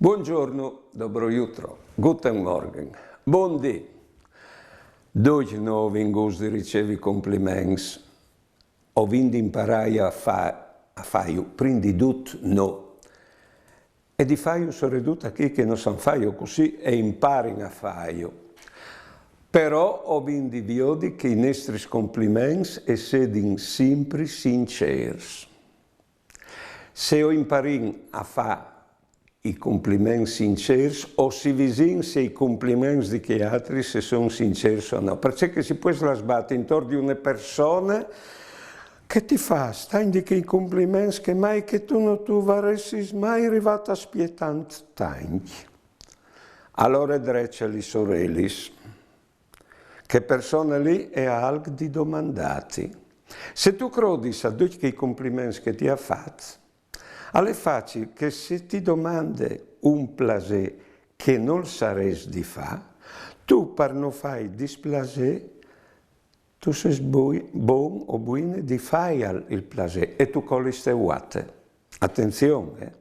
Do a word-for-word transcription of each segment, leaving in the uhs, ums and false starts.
Buongiorno, dobro jutro, guten Morgen, bundì. Ducj no o vin gust di ricevi compliments, o vin di imparai a fa-, a faiu, prin di dut no. E di faiu soredut a chei che no san faiu cussì e imparin a faiu. Però o vin di viodi che i nestris compliments e sedin simpri sincers. Se o imparin a fa i compliments sincers, o si visìn se i compliments di chei altris se son sincers o no. Parcè che si pues lasbati intor di une persone che ti fâs tancj di chei compliments che mai che tu no tu varessis mai rivât a spietâ tancj. Alore drece lis orelis. Chê persone li e à alc di domandâti. Se tu crodis a ducj chei compliments che ti à fat, al è facil che se ti domande un plasê che nol sarès di fâ, tu par no fâi displasê, tu sês bui-, bon o buine di fâi al il plasê e tu colis te vuate. Atenzion, eh?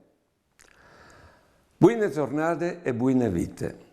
Buine zornade e buine vite.